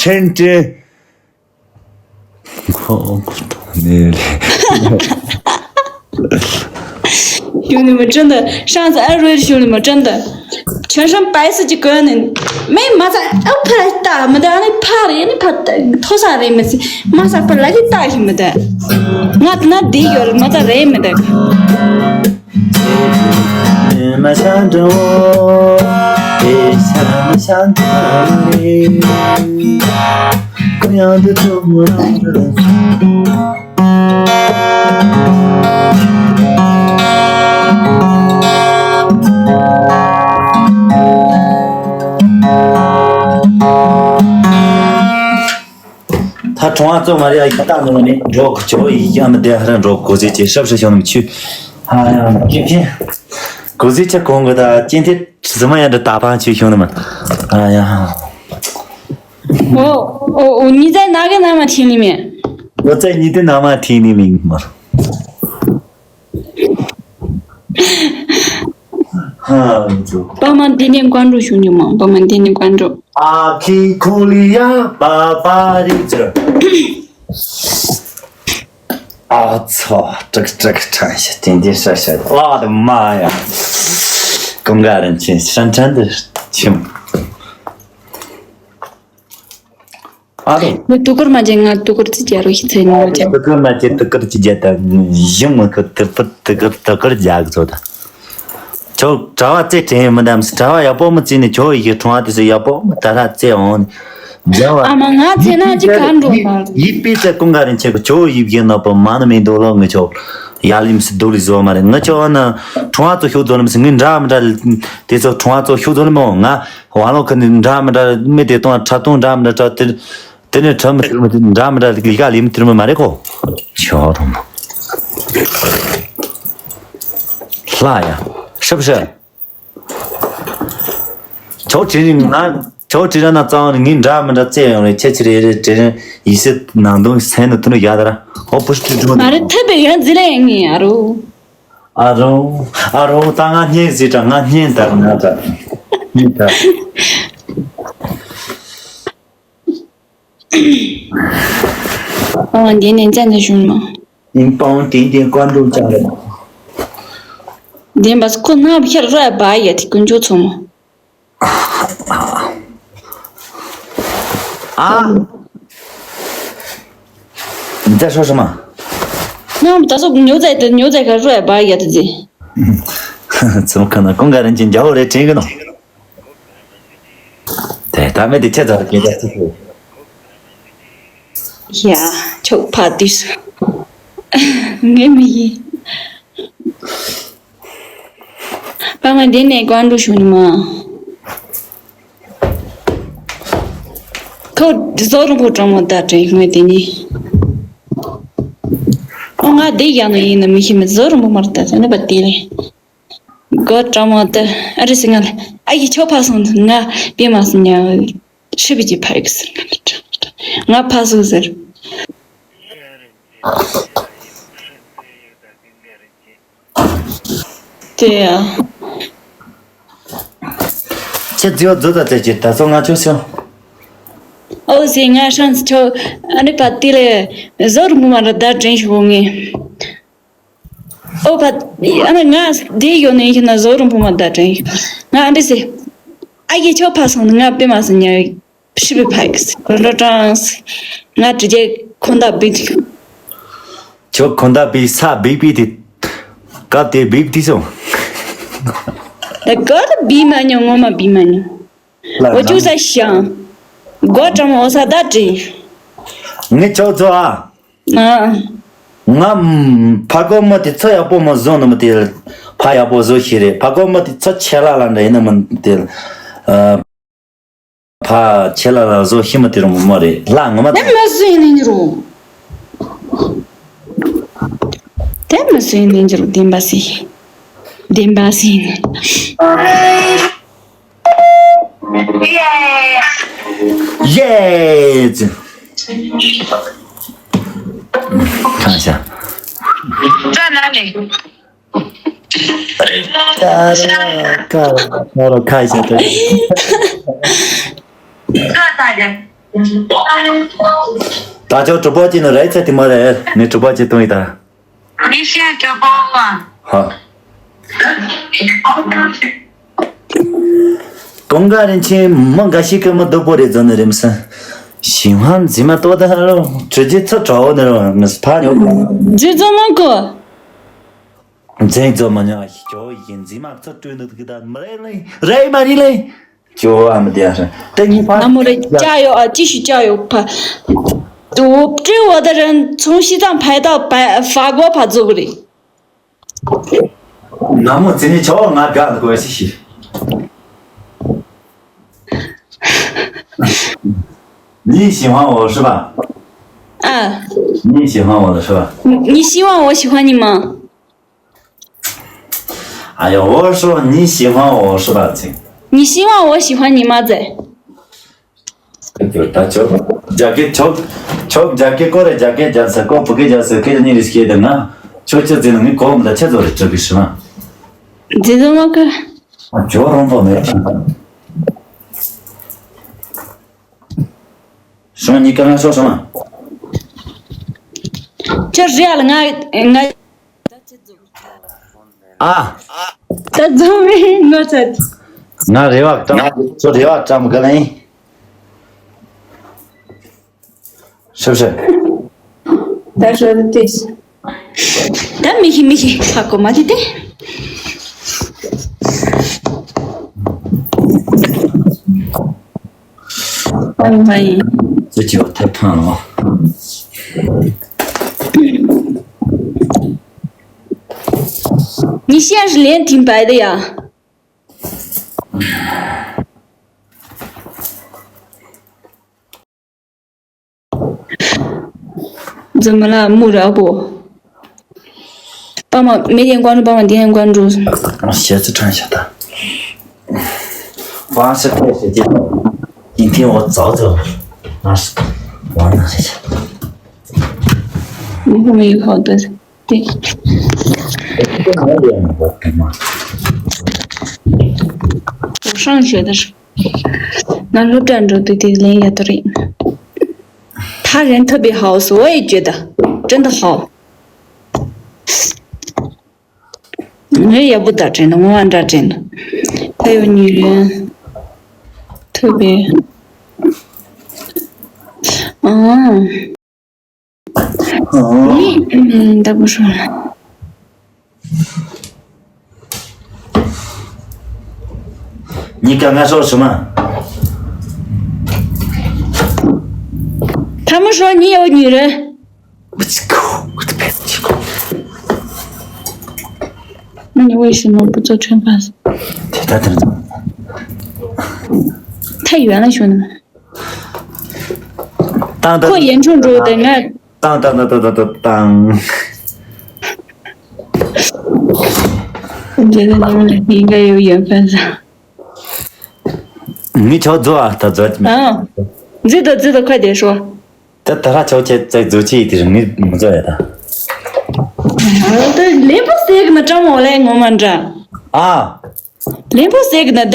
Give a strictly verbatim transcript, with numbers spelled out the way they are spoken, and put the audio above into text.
ཁྲེན་ཀྲེན། ཁོ་ཁོ་ཐོག་ནས་རེད། ཞུ་ནི་མ་ཁྲེན་ཏེ་ཧྲང་ཙི་ཨ་རོས་ཞུ་ནི་མ་ཁྲེན་ཏེ། ཁྱོད་ཧྲང་པའི་སི་ཅི་གོན་ནི་མེ་མ་ཚ་ཨ་ཕ་ལ་ལྟ་མི་ད་ཨ་ནི་ཕ་རེད་ཨ་ནི་ཕ་ཐོ་ས་རེད་མི་སི་མ་ས་ཕ་ལ་ལི་ལྟ་ཞིག་མི་ད། ང་ད་ན་དེ་ཡོད་མ་ད་རེད་མི་ད། ད་གྲོང་བ་ཚོ་མ་རེད་ཡ་ཡིན་ད་ནོ་ནི་འགྲོ་གི་ཆོ་ཡི་ཡ་མི་དེ་ཧ་ར་འགྲོ་གོ་ཟེ་ཅེ་ཧྲབ་ཧྲ་ཤོང་ནི་མི་ཆུ། ཨ་ཡ་ཀེ་ཀེ་གོ་ཟེ་ཆ་གོང་གི་ད་ཅེན་ཐེ་ཟི་མ་ཡ་འདྲ་ད་ཕང་ཆུ་ཤོང་ནི་མ། ཨ་ཡ། ཨོ་ཨོ་ཨོ་ཉི་ཙའི་ན་གི་ན་མ་ཐིང་ནི་མེ། ལོ་ཙའི་ཉི་དེ་ན་མ་ཐིང་ནི་མེ་མ། ཧ་ཇོ། པ་མ་འདི་ནས་ཀོན་འགྲོ་ཞུ་ཉོ་མ་པ་མ་འདི་ནས་ཀོན་འགྲོ། ཨ་ཁི་ཁུ་ལི་ཡ་པ་པ་རི་ཇ། ཨ་ཚོ་ཀྲག་ཀྲག་ཁྲ་ཤ་ཏན་ཏན་ཧྲ་ཤ་ཨ་དི་མ་ཡ། ཀུན་དགའ་རིན་ཆེན་ཧྲན་ཧྲན་དུ་ཆིམ། ཨ་རོ། ནི་དུ་ཀུར་མ་ཅན་ང་དུ་ཀུར་ཅི་རྒྱ་རོ་ཤི་ཚེ་ནི་མ་ཅན། དུ་ཀུར་མ་ཅན་དུ་ཀུར་ཅི་རྒྱ་དང་ཡིན་མི་ཁུ་དུ་པུར་དུ་ཀུར་དུ་ཀུར་རྒྱ་གི་ཚོ་དང་། ཁྱོད་གྲྭ་བ་རྩེ་དྲན་ཡོད་མི་འདམ་གྲྭ་བ་ཡག་པོ་མི་རྩེ་ནས་ཁྱོད་ཡི་གེ་ཁྲོང་བ་དེ་ཚོ་ཡག་པོ་མི་ད་ར་རྩེ་འོང་ནས་རྒྱ་བ། ཨ་མ་ང་ཚེ་ན་ཅི་ག་འགྲོ་ཡི་ཡི་པི་ཚེ་ཀུན་དགའ་རིན་ཆེ་གི་ཁྱོད་ཡི་གེ་ནག་པོ་མ་ནི་མི་འདུག་ལོ་ངི་ཁྱོད་ཡ་ལིམ་སི་དུ་ལི་བཟོ་མ་རེད་ངི་ཁྱོད་ཨ་ན་ཁྲོང་བ་ཚོ་ཤུགས་རྫོགས་ནི་མི་སི་ངི་འདྲ་མི་འདྲ་དེ་ཚོ་ཁྲོང་བ་ཚོ་ཤུགས་རྫོགས་ནི་མི་འོང་ང་། ཝང་ལོ་ཁ་ནི་འདྲ་མི་འདྲ་མི་དེ་དང་ཁྲ་ཐུང་འདྲ་མི་འདྲ་ཁྲ་དེ་དེ་ནས་ཁྲ་མི་དེ་མི་འདྲ་མི་འདྲ་ལི་ཀ་ལི་མི་དེ་མི་མ་རེད་ཁོ། ཆོ་རུང་། ལྷ་ཡ། ཧྲབ་ཧྲབ། ཆོ་དྲི་རིང་ང་ཆོ་དྲི་ར་ན་གཙང་ནི་ངའི་འདྲ་མི་འདྲ་བཙལ་ཡོང་རེད་ཁྱེད་ཆི་རེད་རེད་དྲི་རིང་ཡི་སེ་ནང་དོན་སེན་ནི་དུ་ནུ་ཡ་ད་ར་ཧོ་པུ་ཤི་ཏུ་ཏུ་མ་རེད་ཐེབས་པའི་ཡོན་ཛི་ལེ་ཡིན་ངེས་ཨ་རོ། ཨ་རོ། ཨ་རོ་ད་ང་སྙིང་ཟིག་དྲ་ང་སྙིང་དར་ང་དྲ་སྙིང་དར། ཨ་འདི་ནས་བཙན་དུ་བྱུང་མ། ཨིན་པའོང་ཏིན་ཏིན་ཀོན་ཀྲུའུ་ཅང་རེད། འདི་འབའ་ཁོ་ན་བ་ཁྱེར་ར་བ་ཡ་དེ་ཀུན་ཅོ་ཚོ་མ། ཨ། འདི་ཧྲོ་ཧྲོ་མ། ནམ་ད་སོ་ཉོ་ཚད་དེ་ཉོ་ཚད་ག་རུ་བ་ཡ་དེ་ཟེ། ཚོ་ཁ་ན་ཀུན་དགའ་རིན་ཆེན་རྒྱ་བོ་རེད་དྲན་གི་ནོ། དེ་ད་མེད་དེ་ཁྱེད་ཚོར་སྐད་ཆ་ཅི་ཞུ། ཡ། ཆོག་ཕ་དུས་སུ་ངས་མི་ཡིན། པ་ང་འདི་ནས་ཀོན་ཀྲུའུ་ཞུ་ནི་མ། ཁོ་ཟོ་རུ་བུ་གྲོང་མོ་ད་དྲན་ངས་དེ་ནི། ཨོ་ང་དེ་ཡང་ནི་ཡིན་ནི་མི་ཤེས་མི་ཟོ་རུ་བུ་མར་ད་ཟེར་ནི་པ་དེ་རེད། གོ་གྲོང་མོ་དེ་ཨ་རི་སི་ང་ལ་ཨ་ཡི་ཆོ་ཕ་སོང་ང་པེ་མ་སོང་ཉ་ཧྲི་བི་ཅི་ཕ་ཡིག་ཟེར་ང་ལ་ང་ཕ་སོང་ཟེར། དེ་ཡ། ཁྱེད་རྫི་བ་རྫུ་ད་བཙལ་གྱི་ད་སོ་ང་ཆོ་སོ། ཨོ་ཟེ་ང་ཧྲང་ཆོ་ཨ་ནི་པ་ཏི་ལེ་ཟོར་མུ་མ་ར་ད་དྲན་ཞུ་ངེ། ཨོ་པ་ཨ་ནི་ང་དེ་ཡོད་ནི་ཡིན་ན་ཟོར་མུ་མ་ད་དྲན་ཞུ་ང་ཨ་འདི་ཟེ། ཨ་ཡེ་ཆོ་ཕ་སོང་ང་པེ་མ་སོང་ཉ། ཧྲི་བི་ཕ་ཡིག་ཟེར་རོ་ཀྲང་ཟེར། ང་དྲི་རྒྱལ་ཁོང་ད་བིག་ཁྱོད་ཁོང་ད་བིག་ས་བིག་པི་དེ། སྐབས་དེ་བིག་དེ་སོང་། ད་གར་བི་མ་ཉོ་ངོ་མ་བི་མ་ཉོ། ལ་འོ་ཅུ་ས་ཤང་། སྒོ་གྲམ་འོ་ས་ད་དྲི། ངས་ཁྱོད་ཚོ་ཨ། ཨ། ང་ཕ་གོ་མ་དེ་ཚོ་ཡག་པོ་མ་བཟོ་ནི་མ་དེ། ཕ་ཡག་པོ་བཟོ་ཤེས་རེད་ཕ་གོ་མ་དེ་ཚོ་ཆེ་ལ་ལ་འདྲ་ཡིན་ནི་མ་དེ། ཨ། ཕ་ཁྱེད་ལ་ལ་བཟོ་ཤི་མ་དེ་རུ་མོ་མོ་རེད་ལ་ངོ་མ་དེ་དེ། མི་སུ་ཡིན་ནི་རུ། དེ་མི་སུ་ཡིན་ནི་རུ་བདེན་པ་སི། བདེན་པ་སི་ཡིན། ཡེ། ཁ་ཤ། ཀ་ར་ཀ་ར་ཀ་ར་ཁ་ཤ་ཏེ། ད་ཅོ་གྲུབ་པ་ཅི་ནི་རེད་ཚ་དེ་མ་རེད། ནི་གྲུབ་པ་ཅི་གཏོང་ཡི་ད། ཧ། གོང་དཀར་རིན་ཆེན་མི་འགའ་ཞིག་གི་མི་སྡུག་པོ་རེད་ཟེར་ནི་རེད་མི་སྲིད། ཞིང་ཧང་འཛིན་མ་ཏོག་ད་རོ་གྲུ་རྗེ་ཚུར་གྲོགས་ནི་རོ་མི་ཕ་ཉོ། རྗེ་ཚོ་མང་གོ། འཛིན་ཚོ་མ་ཉོ་ཞིག་ཅོ་ཡིན་འཛིན་མ་ཚུར་སྤྲོད་ནི་ད་མི་རེད་ལེ་རེད་མ་རེད་ལེ། ཅོ་ཨ་མི་དེ་ཨ་ཧྲ་ཏེ་ངི་ཕ་ན་མོ་རེ་ཅ་ཡོ་ཨ་ཅི་ཞིག་ཅ་ཡོ་ཕ། དུ་བྲེ་བ་ད་རན་ཚོང་ཤི་དང་ཕའི་ད་ཕ་གོ་ཕ་ཛུག་རེད། ན་མོ་ཙི་ནི་ཆོ་ང་དགའ་ནི་གོ་ཤི་ཤི། 你喜欢我是吧？啊，你喜欢我了是吧？你希望我喜欢你吗？哎呀，我说你喜欢我是吧？亲。你希望我喜欢你吗？在。ད་ཆོག་རྒྱ་སྐད་ཆོག་ཆོག་རྒྱ་སྐད་སྐོར་རེ་རྒྱ་སྐད་རྒྱ་ས་སྐོར་བུ་གེ་རྒྱ་ས་སྐད་ནི་རིགས་སྐད་དེ་ང་ཆོག་ཆོག་ཟེར་ནི་གོ་མི་ད་ཆེ་ཚོ་རེ་ཆོག་གི་ཤི་མ། ཛི་ཛི་མ་ཀ་ཨ་ཇོ་རོང་པོ་མེད་ཆེ། སོང་ཉི་ཀ་ང་སོ་སོང་། ཁྱོད་རེད་ལ་ང་ང་། ཨ། ད་ཚང་མས་ངོ་ཚ། ང་རེ་བ་བཀྲམ་ཚོ་རེ་བ་བཀྲམ་ག་ལེན། ཧྲིབ་ཧྲིབ། ད་ཧྲིབ་ཏིས། ད་མི་ཤི་མི་ཤི་ཧ་གོ་མ་དེ་དེ། ཨོ་མའི། ཙི་ཅི་བ་ཐབ་ཐང་ལོ། 你现在是连停摆的呀？ 怎么了，木人不？帮忙，没点关注，帮忙点点关注。 ཞེ་ཚི་ཁྲང་ཤ་ད། ཝང་ཤ་ཁྲེ་ཤ་ཅི། 今天我早走了。那是我那是。你后面有好多。 对。我上学的时候，那陆战洲对对联也都是，他人特别好，我也觉得真的好。我也不打针的，我按照针的，还有女人特别，嗯。 你嗯，都不说了。 你刚刚说什么？他们说你有女人。 那你为什么不做穿发？ 太远了，兄弟们。 当当当当当当当。 我觉得你们两个应该有缘分噻。 你瞧做啊，他做。嗯，你的，你的，快点说。 ད་ད་ར་ཆོག་ཆེ་ཙེག་རྫུ་ཆེ་དེ་རིང་ནི་མི་ཚོ་ཡ་ད། ད་ལེན་པོ་ཟེར་གི་ན་ཀྲང་མོ་ལེ་ངོ་མ་འདྲ། ཨ། ལེན་པོ་ཟེར་གི་ན་